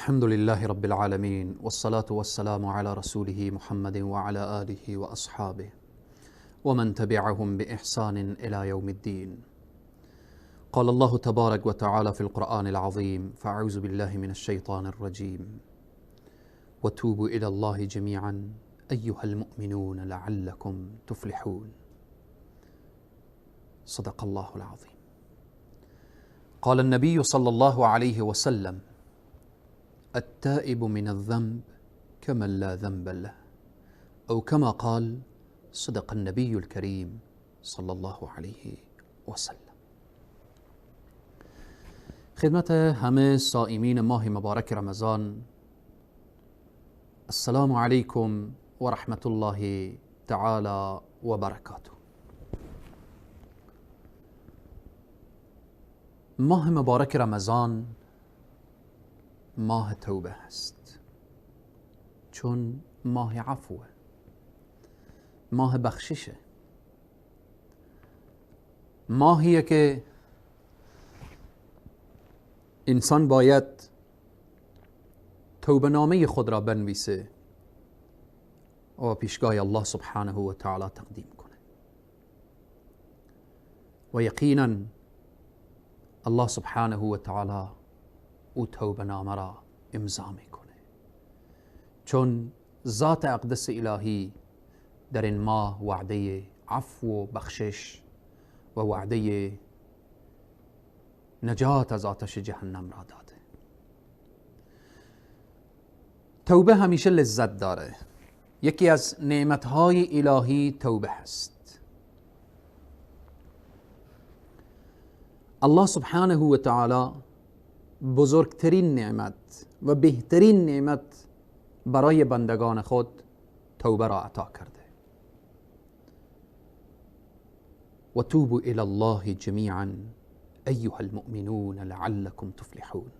الحمد لله رب العالمين، والصلاة والسلام على رسوله محمد وعلى آله وأصحابه ومن تبعهم بإحسان إلى يوم الدين. قال الله تبارك وتعالى في القرآن العظيم: فأعوذ بالله من الشيطان الرجيم، وتوبوا إلى الله جميعا أيها المؤمنون لعلكم تفلحون. صدق الله العظيم. قال النبي صلى الله عليه وسلم: التائب من الذنب كمن لا ذنب له، أو كما قال صدق النبي الكريم صلى الله عليه وسلم. خدمت همه صائمین ماه مبارک رمضان، السلام علیکم و رحمت الله تعالی و برکاته. ماه مبارک رمضان ماه توبه است، چون ماه عفوه، ماه بخششه، ماهیه که انسان باید توبه نامه خود را بنویسه و پیشگاه الله سبحانه و تعالی تقدیم کنه، و یقینا الله سبحانه و تعالی او توبه نامه را امضا میکنه، چون ذات اقدس الهی در این ماه وعده عفو و بخشش و وعده نجات از آتش جهنم را داده. توبه همیشه لذت داره. یکی از نعمتهای الهی توبه هست. الله سبحانه و تعالی بزرگترین نعمت و بهترین نعمت برای بندگان خود توبه را عطا کرده. و توبوا الی الله جمیعا ایها المؤمنون لعلکم تفلحون.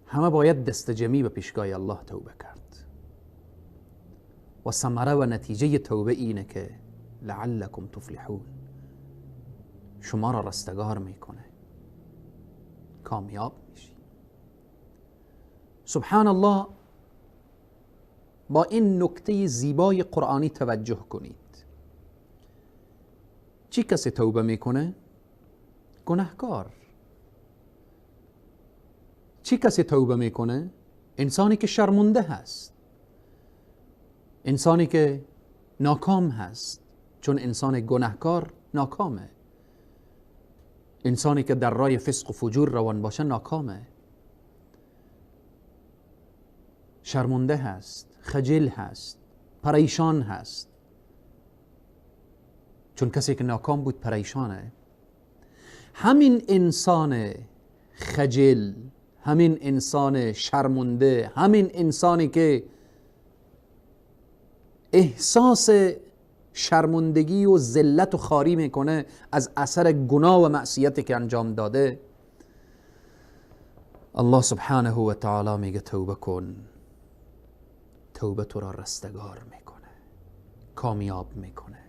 همه باید دست جمعی به پیشگاه الله توبه کرد، و ثمره و نتیجه توبه اینه که لعلکم تفلحون، شما را رستگار میکنه، کامیاب میشی. سبحان الله، با این نکته زیبای قرآنی توجه کنید. چی کسی توبه میکنه؟ گناهکار. چی کسی توبه میکنه؟ انسانی که شرمنده هست، انسانی که ناکام هست، چون انسان گناهکار ناکامه. انسانی که در راه فسق و فجور روان باشه ناکامه، شرمنده هست، خجل هست، پریشان هست، چون کسی که ناکام بود پریشانه. همین انسان خجل، همین انسان شرمنده، همین انسانی که احساس شرمندگی و ذلت و خواری میکنه از اثر گناه و معصیتی که انجام داده، الله سبحانه و تعالی میگه توبه کن. توبه تو را رستگار میکنه، کامیاب میکنه،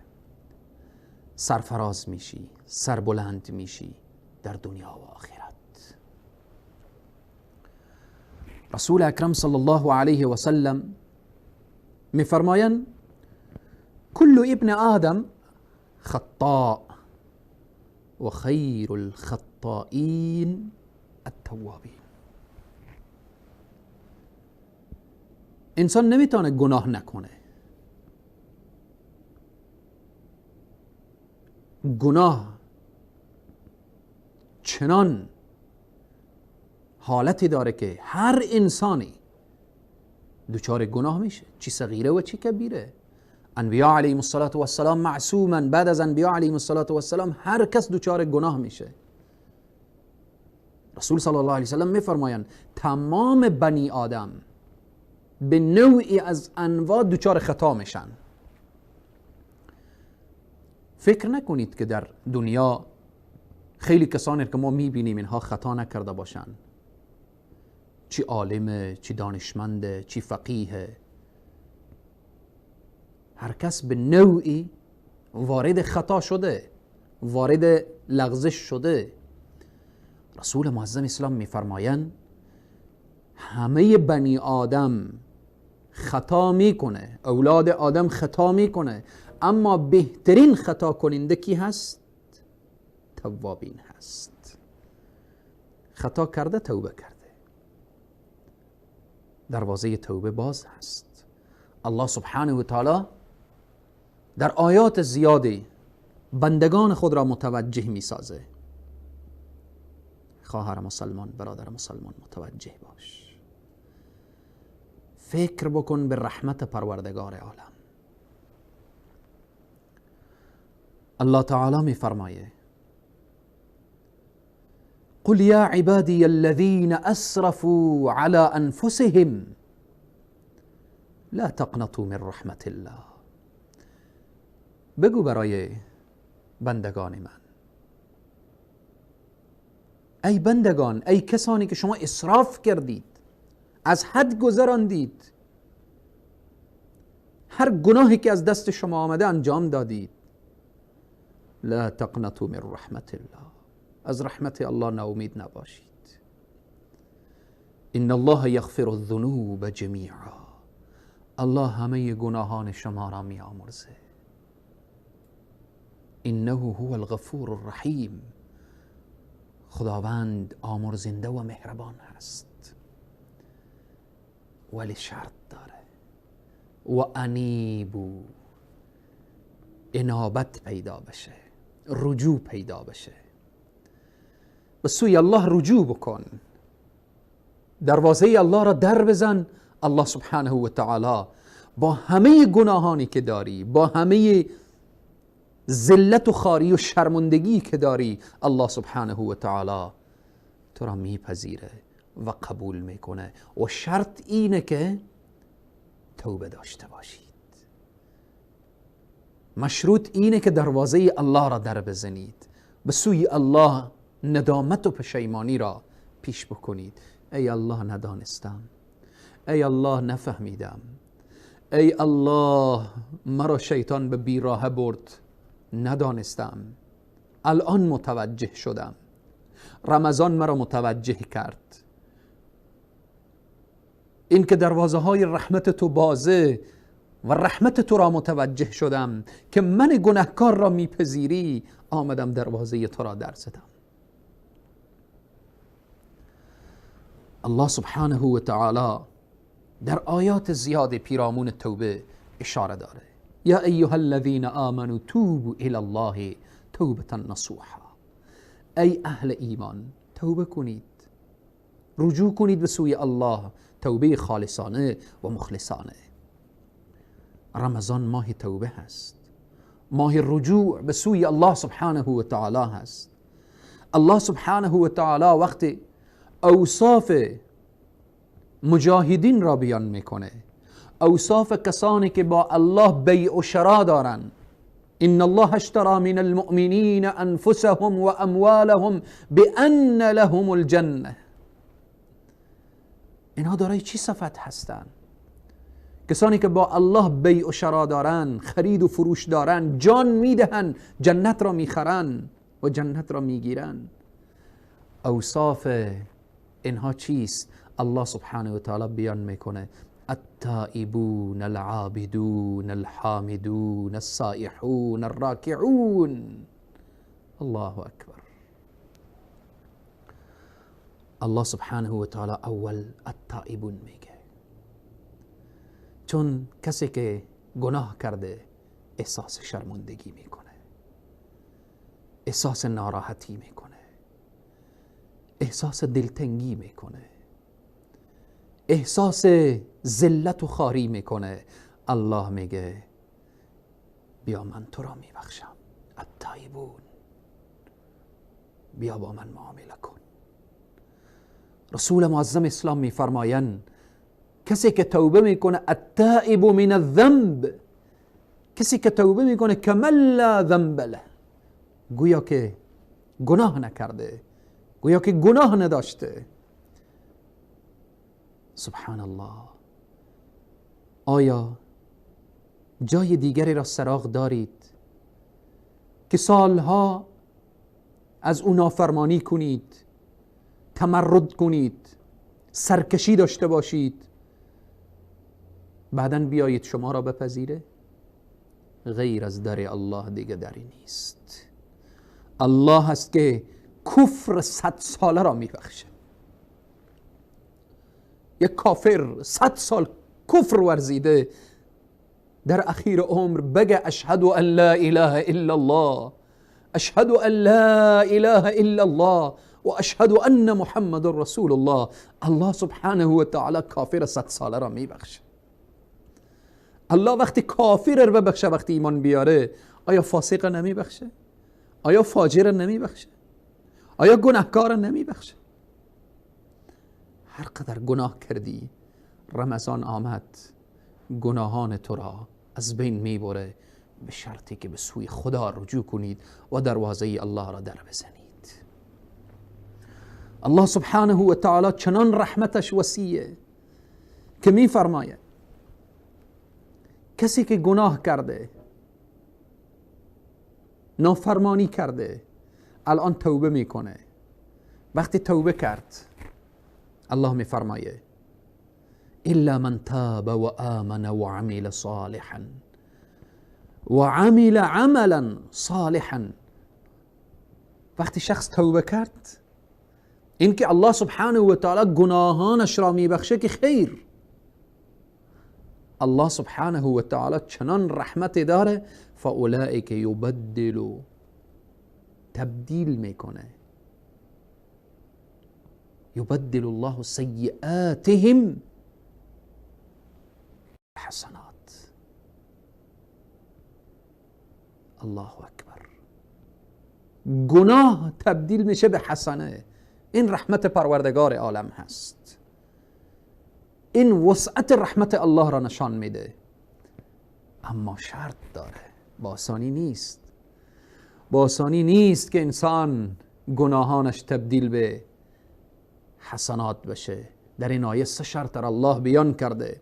سرفراز میشی، سربلند میشی در دنیا و آخرت. رسول اکرم صلی الله علیه و سلم میفرمایند: كل ابن آدم خطاء وخير الخطائين التوابین. انسان نمیتونه گناه نکنه. گناه چنان حالتی داره که هر انسانی دچار گناه میشه، چی صغیره و چی کبیره. انبیاء علیهم الصلاة والسلام معصوما، بعد از انبیاء علیهم الصلاة والسلام هر کس دچار گناه میشه. رسول صلی الله علیه وسلم میفرمایند تمام بنی آدم به نوعی از انواع دچار خطا میشن. فکر نکنید که در دنیا خیلی کسانی که ما میبینیم اینها خطا نکرده باشن، چی عالمه، چی دانشمنده، چی فقیهه، هر کس به نوعی وارد خطا شده، وارد لغزش شده. رسول معظم اسلام میفرمایند همه بنی آدم خطا میکنه، اولاد آدم خطا میکنه، اما بهترین خطا کننده کی هست؟ توابین هست. خطا کرده، توبه کرده، دروازه توبه باز هست. الله سبحانه و تعالی در آیات زیادی بندگان خود را متوجه میسازه. خواهر مسلمان، برادر مسلمان، متوجه باش، فکر بکن به رحمت پروردگار عالم. الله تعالی می فرمایه قل یا عبادی الذین اسرفوا على انفسهم لا تقنطوا من رحمت الله. بگو برای بندگان من، ای بندگان، ای کسانی که شما اسراف کردید، از حد گذراندید، هر گناهی که از دست شما آمده انجام دادید، لا تقنطوا من رحمت الله، از رحمت الله ناامید نباشید. ان الله یغفر الذنوب جمیعا، الله همه گناهان شما را می آمرزه. انه هو الغفور الرحیم، خداوند آمرزنده و مهربان هست، ولی شرط داره، و انیبو، انابت پیدا بشه، رجوع پیدا بشه، به سوی الله رجوع بکن، دروازه الله را در بزن. الله سبحانه و تعالی با همه گناهانی که داری، با همه ذلت و خواری و شرمندگی که داری، الله سبحانه و تعالی تو را میپذیره و قبول میکنه. و شرط اینه که توبه داشته باشید، مشروط اینه که دروازه الله را در بزنید، به سوی الله ندامت و پشیمانی را پیش بکنید. ای الله ندانستم، ای الله نفهمیدم، ای الله مرا شیطان به بیراه برد، ندانستم، الان متوجه شدم، رمضان مرا متوجه کرد، این که دروازه های رحمت تو بازه و رحمت تو را متوجه شدم که من گناهکار را میپذیری، آمدم دروازه تو را در زدم. الله سبحانه و تعالی در آیات زیاد پیرامون توبه اشاره داره. یا ایها الذین آمنوا توبوا الی الله توبة نصوحا، ای اهل ایمان توبه کنید، رجوع کنید به سوی الله، توبه خالصانه و مخلصانه. رمضان ماه توبه هست، ماه رجوع به سوی الله سبحانه و تعالی هست. الله سبحانه و تعالی وقتی اوصاف مجاهدین را بیان میکنه، اوصاف کسانی که با الله بیع و شرا دارند، ان الله اشترى من المؤمنین انفسهم و اموالهم بان لهم الجنه. اینها دارای چی صفت هستند؟ کسانی که با الله بیع و شرا دارند، خرید و فروش دارند، جان میدهند، جنت را میخرند و جنت را میگیرند. اوصاف اینها چیست؟ الله سبحانه و تعالی بیان میکنه التائبون العابدون الحامدون السائحون الراکعون. الله اکبر. الله سبحانه و تعالی اول التائبون میگه، چون کسی که گناه کرده احساس شرمندگی میکنه، احساس ناراحتی میکنه، احساس دلتنگی میکنه، احساس ذلت و خواری میکنه. الله میگه بیا من تو را میبخشم، التائبون، بیا با من معامله کن. رسول معظم اسلام میفرمایند کسی که توبه میکنه التائب من الذنب، کسی که توبه میکنه کمن لا ذنب له، گویا که گناه نکرده، گویا که گناه نداشته. سبحان الله. آیا جای دیگری را سراغ دارید که سالها از او نافرمانی کنید، تمرد کنید، سرکشی داشته باشید، بعداً بیایید شما را بپذیره؟ غیر از در الله دیگه دری نیست. الله هست که کفر 100 ساله را میبخشه. یک کافر 100 سال کفر ورزیده، در اخیر عمر بگه اشهد ان لا اله الا الله، اشهد ان لا اله الا الله و اشهد ان محمد رسول الله، الله سبحانه و تعالی کافر 100 ساله را میبخشه. الله وقتی کافر رو ببخشه، وقتی ایمان بیاره، آیا فاسق نمیبخشه؟ آیا فاجر نمیبخشه؟ آیا گناهکار نمیبخشه؟ هر قدر گناه کردی، رمضان آمد، گناهان تو را از بین میبره، به شرطی که به سوی خدا رجوع کنید و دروازه الله را در بزنید. الله سبحانه و تعالی چنان رحمتش وسیعه که میفرماید کسی که گناه کرده، نافرمانی کرده، الان توبه میکنه، وقتی توبه کرد الله میفرمایه الا من تاب و آمن و عمل صالحا و عمل عملا صالحا. وقتی شخص توبه کرد، اینکه الله سبحانه و تعالی گناهانش را میبخشه که خیر، الله سبحانه و تعالی چنان رحمت داره، فاولئک یبدل، تبدیل میکنه، یبدل الله سیئاتهم حسنات. الله اکبر، گناه تبدیل میشه به حسنه. این رحمت پروردگار عالم هست، این وسعت رحمت الله را نشان میده. اما شرط داره، با آسانی نیست، با آسانی نیست که انسان گناهانش تبدیل به حسنات بشه. در این آیه سه شرط را الله بیان کرده.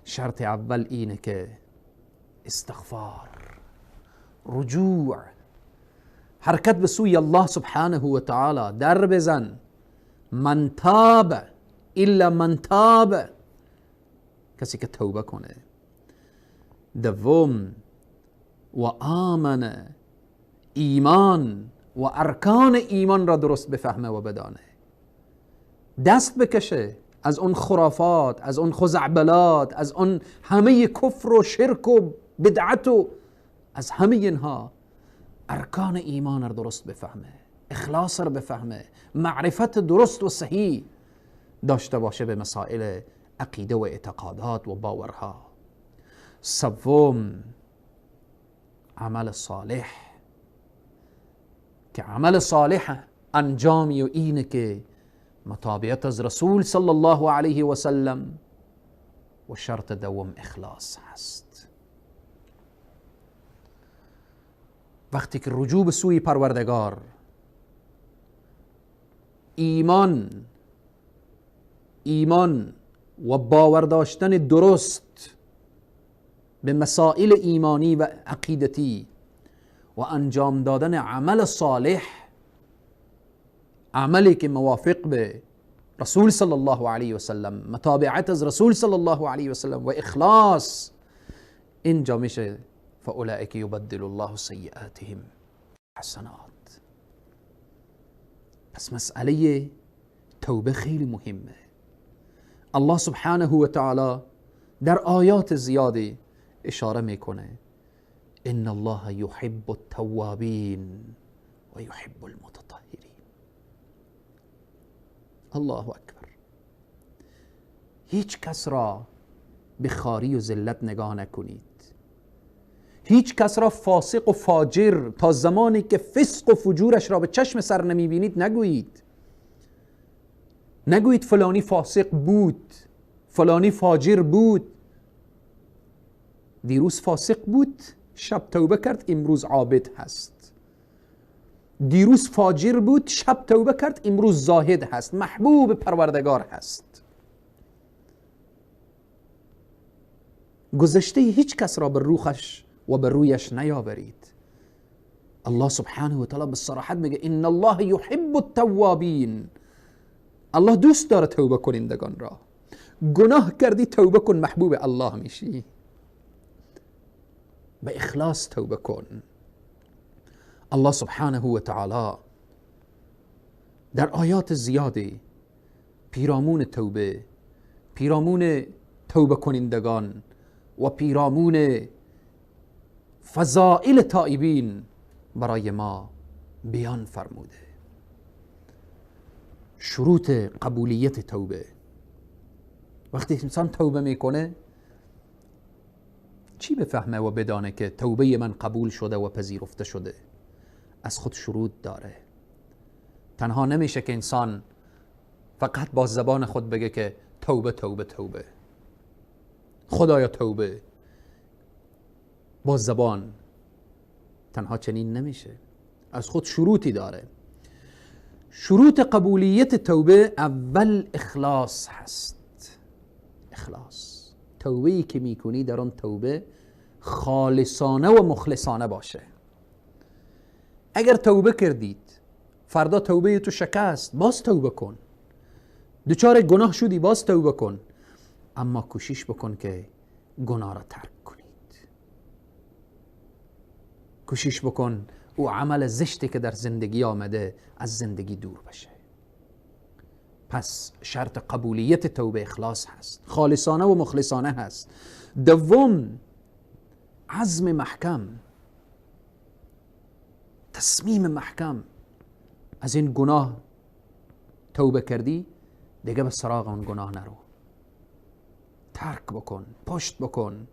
شرط اول اینه که استغفار، رجوع، حرکت به سوی الله سبحانه و تعالی، در بزن. من تاب الا من تاب، کسی که توبه کنه. دوم و آمن، ایمان و ارکان ایمان را درست بفهمه و بدانه، دست بکشه از اون خرافات، از اون خزعبلات، از اون همه کفر و شرک و بدعت و از همه اینها. ارکان ایمان را درست بفهمه، اخلاص را بفهمه، معرفت درست و صحیح داشته باشه به مسائل عقیده و اعتقادات و باورها. سوم عمل صالح، که عمل صالح انجامی و اینه که مطابقت از رسول صلی الله علیه و سلم، و شرط دوم اخلاص هست. وقتی که رجوع به سوی پروردگار، ایمان و باور داشتن درست به مسائل ایمانی و عقیدتی و انجام دادن عمل صالح، عملی که موافق به رسول صلی الله علیه و سلم، متابعت از رسول صلی الله علیه و سلم و اخلاص، اینجا میشه فاولئک یبدل الله سیئاتهم حسنات. پس مسئله توبه خیلی مهمه. الله سبحانه و تعالی در آیات زیادی اشاره میکنه ان الله یحب التوابین و یحب المتطهرین. الله اکبر. هیچ کس را به خواری و ذلت نگاه نکنید، هیچ کس را فاسق و فاجر تا زمانی که فسق و فجورش را به چشم سر نمیبینید نگویید. نگویید فلانی فاسق بود، فلانی فاجر بود. دیروز فاسق بود، شب توبه کرد، امروز عابد هست. دیروز فاجر بود، شب توبه کرد، امروز زاهد هست، محبوب پروردگار هست. گذشته هیچ کس را به روخش و به رویش نیاورید. الله سبحانه و تعالی به صراحت میگه ان الله یحب التوابین. الله دوست داره توبه کنندگان را. گناه کردی توبه کن، محبوب الله میشی. به اخلاص توبه کن. الله سبحانه و تعالی در آیات زیادی پیرامون توبه، پیرامون توبه کنندگان و پیرامون فضائل تائبین برای ما بیان فرموده. شروط قبولیت توبه. وقتی انسان توبه میکنه چی بفهمه و بدانه که توبه من قبول شده و پذیرفته شده؟ از خود شروط داره. تنها نمیشه که انسان فقط با زبان خود بگه که توبه توبه توبه، خدایا توبه، با زبان تنها چنین نمیشه. از خود شروطی داره. شروط قبولیت توبه اول اخلاص هست. اخلاص. توبه‌ای که میکنی در آن توبه خالصانه و مخلصانه باشه. اگر توبه کردید فردا توبه تو شکست، باز توبه کن. دچار گناه شدی، باز توبه کن. اما کوشش بکن که گناه را ترک کنید. کوشش بکن او عمل زشتی که در زندگی آمده از زندگی دور بشه. پس شرط قبولیت توبه اخلاص هست، خالصانه و مخلصانه هست. دوم، عزم محکم، تصمیم محکم. از این گناه توبه کردی دیگه به سراغ اون گناه نرو، ترک بکن، پشت بکن،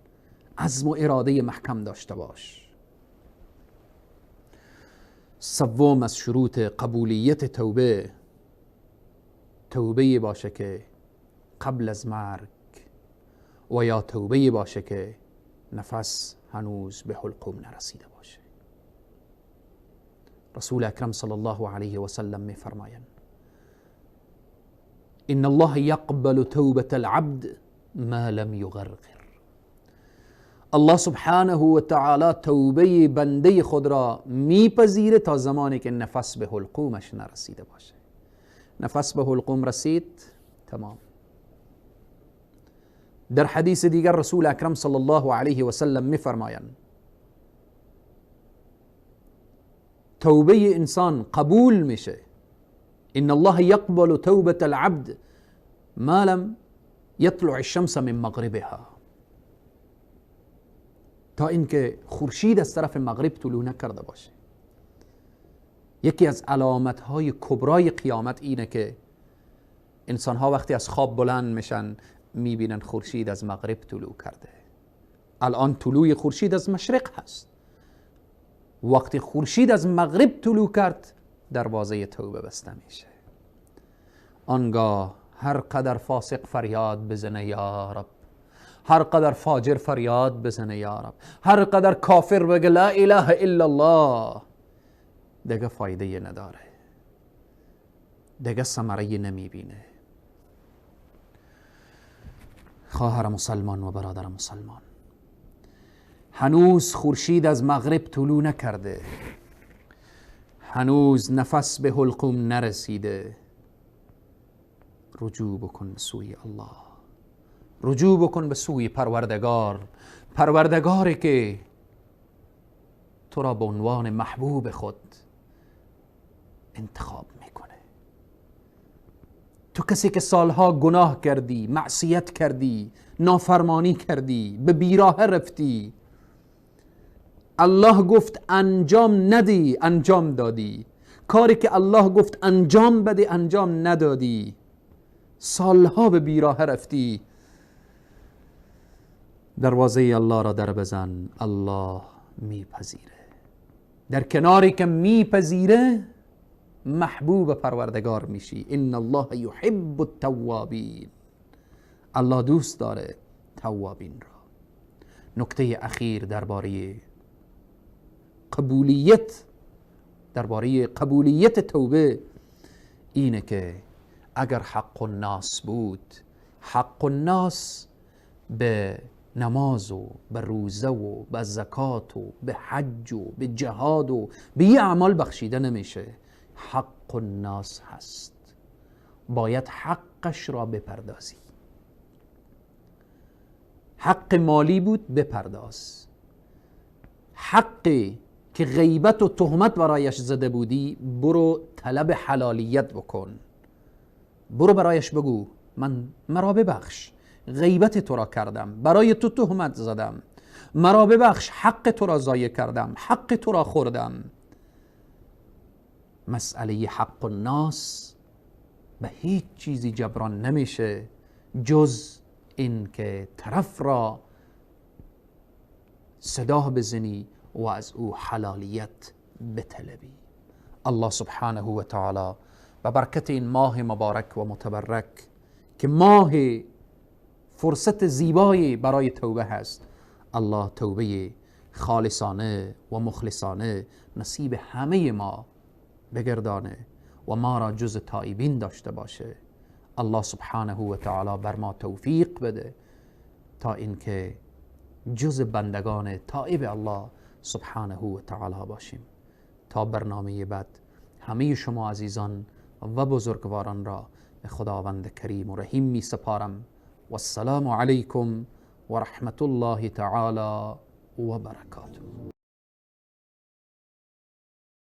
عزم و اراده محکم داشته باش. سوم از شروط قبولیت توبه، توبه باشه که قبل از مرگ و یا توبه باشه که نفس هنوز به حلقوم نرسیده باشه. رسول اکرم صلی الله علیه و سلم می فرمایند ان الله یقبل توبة العبد ما لم یغرغر. الله سبحانه و تعالی توبه بنده خود را میپذیره تا زمانی که نفس به حلقومش نرسیده باشه. نفس به حلقوم رسید، تمام. در حدیث دیگر رسول اکرم صلی الله علیه و سلم میفرمایند توبه انسان قبول میشه. ان الله یقبل توبة العبد ما لم یطلع الشمس من مغربها، تا اینکه خورشید از طرف مغرب طلوع نکرده باشه. یکی از علامت‌های کبرای قیامت اینه که انسان‌ها وقتی از خواب بلند میشن میبینن خورشید از مغرب طلوع کرده. الان طلوع خورشید از مشرق هست. وقتی خورشید از مغرب طلوع کرد دروازه توبه بسته میشه. آنگاه هر قدر فاسق فریاد بزنه یا رب، هر قدر فاجر فریاد بزنه یا رب، هر قدر کافر بگه لا اله الا الله، دیگه فایده نداره، دیگه ثمره نمیبینه. خواهر مسلمان و برادر مسلمان، هنوز خورشید از مغرب طلوع نکرده، هنوز نفس به حلقوم نرسیده، رجوع بکن به سوی الله، رجوع بکن به سوی پروردگار، پروردگاری که تو را به عنوان محبوب خود انتخاب میکنه. تو کسی که سالها گناه کردی، معصیت کردی، نافرمانی کردی، به بیراه رفتی، الله گفت انجام ندی، انجام دادی. کاری که الله گفت انجام بده، انجام ندادی. سالها به بیراه رفتی. دروازه الله را در بزن، الله میپذیره. در کناری که میپذیره محبوب پروردگار میشی. ان الله یحب التوابین، الله دوست داره توابین را. نکته اخیر درباره قبولیت، درباره قبولیت توبه اینه که اگر حق الناس بود، حق الناس به نماز و به روزه و به زکات و به حج و به جهاد و به یه اعمال بخشیده نمیشه. حق الناس هست. باید حقش را بپردازی. حق مالی بود بپرداز، حقی که غیبت و تهمت برایش زده بودی برو طلب حلالیت بکن، برو برایش بگو من مرا ببخش، غیبت تو را کردم، برای تو تهمت زدم، مرا ببخش، حق تو را ضایع کردم، حق تو را خوردم. مسئله حق الناس به هیچ چیزی جبران نمیشه جز این که طرف را صدا بزنی و از او حلالیت بطلبی. الله سبحانه و تعالی به برکت این ماه مبارک و متبرک که ماه فرصت زیبایی برای توبه هست، الله توبه خالصانه و مخلصانه نصیب همه ما بگردانه و ما را جز تائبین داشته باشه. الله سبحانه و تعالی بر ما توفیق بده تا اینکه جز بندگان تائب الله سبحانه و تعالی باشیم. تا برنامه بعد همه شما عزیزان و بزرگواران را به خداوند کریم و رحیم می سپارم. و السلام علیکم و رحمت الله تعالی و برکاته.